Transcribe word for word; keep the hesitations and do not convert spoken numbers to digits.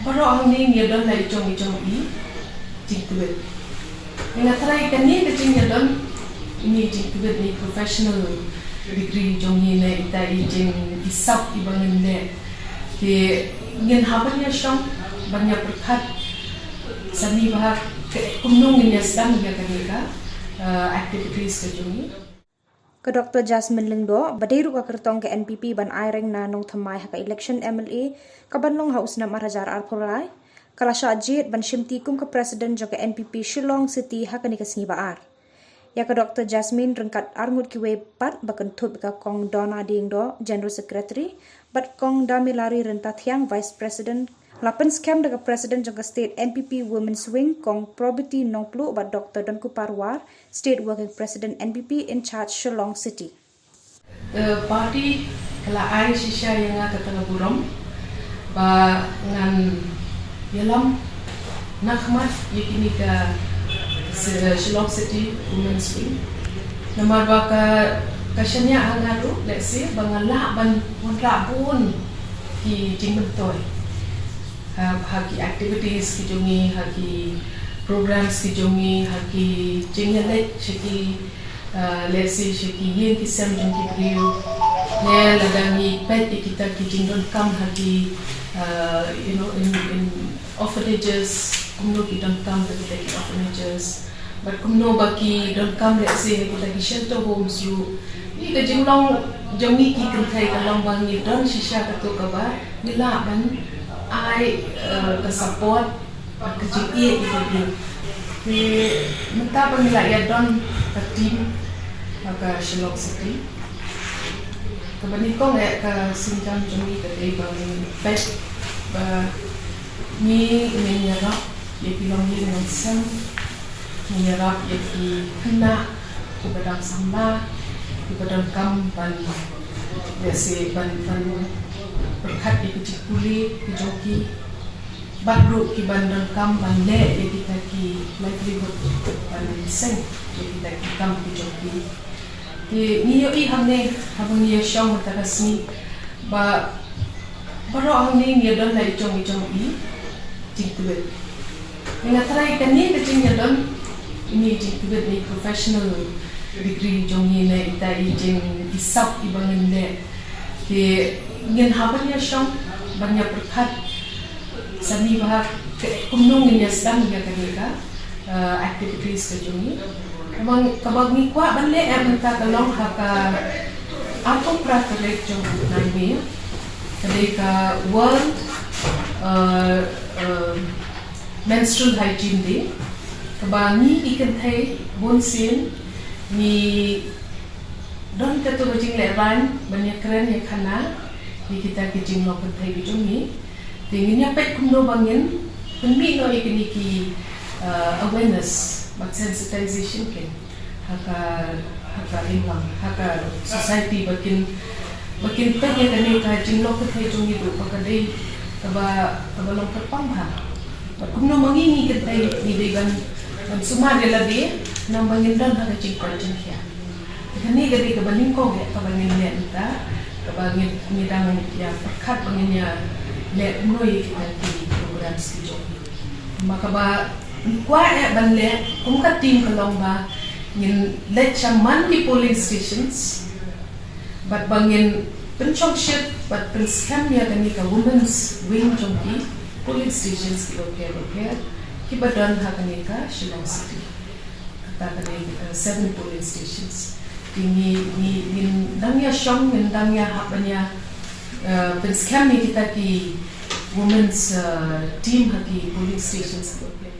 Baroh hangne ngi ïa don la i jong i jong i jingtbit. Nga trai kane ka jingïadon, ine i jingtbit, ine i professional degree jong ngi, ne ita i jingïasap iba ngin leh. Te ngin hap ban ïashong, ban ïapyrkhat sani bha kumno ngin ïasdang ïa kane ka, eh, activities ka jong ngi. Ka Doctor Jasmine Lyngdoh, ba dei ruh ka kyrtong ka N P P ban aireng na nongthymmai ha ka election M L A ka ban long ha u snem ar hajar arphew lai, ka la shah jied ban shimti kum ka President jong ka N P P Shillong City ha kane ka sngi ba ar. Ïa ka Doctor Jasmine ryngkat arngut kiwei pat ba kynthup ïa ka Kong Donna Diengdoh, General Secretary, bad Kong Damilari Ryntathiang, Vice President, la pynskhem da ka President jong ka State N P P Women's Wing, Kong Probity Nongpluh, bad Doctor Donkupar War, State Working President N P P in charge Shillong City. Eh, party ka la ai shisha ïa nga kata ka burom ba ngan ïalam na khmat ïa kine ka, eh, Shillong City Women's Wing. Namar ba ka, ka shaniah ha nga ruh, let's say, ba nga lah ban wanrah bun ki jingmyntoi ha, ha ki activities ki jong ngi, ha ki programs ki jong ngi, ha ki jingïaleit sha ki, uh, let's say, sha ki ïing ki sem jong ki briew. Ne lada ngi peit ïa kita ki jingdonkam ha ki, uh, you know, in, in orphanages, kumno ki donkam ha kita ki orphanages. Bad kumno ba ki donkam, let's say, ha kita ki shelter homes ruh. Ine ka jinglong jong ngi ki kynthei ka long ba ngi don shisha kato kaba ngi lah ban ai, eh, ka support bad ka jingïeit ïa ki briew. Te mynta ba ngi la ïadon ka team ha ka Shillong City, kaba nyngkong eh ka sienjam jong ngi ka dei ba ngi peit ba ngi ngin ïarap ïa ki longïing longsem, ngin ïarap ïa ki khynnah kiba dang samla, kiba donkam ban, let's say, ban, ban pyrkhat ïa ki jingpule ki jong ki, bad ruh kiban donkam ban leh ïa kita ki livelihood, ban seng ïa kita ki kam ki jong ki. Te ngi ïohi hangne, haba ngi ïashong mynta ka sngi, ba baroh hangne ngi ïadon la i jong i jong i jingtbit. Nga trai kane ka jingïadon, ine i jingtbit, ine i professional degree jong ngi, ne ita i jingïasap iba ngin leh. Te ngin hap ban ïashong, ban ïapyrkhat sani bha kumno ngin ïasdang ïa kane ka, eh, activities ka jong ngi. Kaba, kaba ngi kwah ban leh eh mynta ka long ha ka arphew phra tarik jong u bnai May, ka dei ka World, eh, eh, Menstrual Hygiene Day, kaba ngi ki kynthei bunsien ngi don kato ka jinglehrain ban ïakren ïakhana ïa kita ki jinglong kynthei ki jong ngi. Te ngin ïa peit kumno ba ngin pynmih noh ïa kine ki, uh, awareness bad sensitization kin ha ka, ha ka imlang, ha ka society, ba kin, ba kin peit ïa kane ka jinglong kynthei jong ngi ruh ba ka dei kaba, kaba long kyrpang bha. Bad kumno ma ngi ngi kynthei ngi dei ban, ban sumar ïa lade, namar ba ngin don ha ka jingkoit jingkhiah. Kane ka dei kaba nyngkong eh kaba ngin leh mynta, kaba ngin, ngi dang ïa pyrkhat ba ngin ïa leh kumno ïa kita ki programs ki jong ngi. Ma kaba ngi kwah eh ban leh kum ka team ka long ba ngin leit sha man ki polling stations, bad ba ngin pynshongshit bad pynskhem ïa kane ka women's wing jong ki polling stations kiba pher bapher kiba don ha kane ka Shillong City. Kata ka dei, eh, seven polling stations. Te ngi, ngi, ngin dang ïashong, ngin dang ïa hap ban ïa, eh, pynskhem ïa kita ki women's, eh, team ha ki polling stations kiba pher.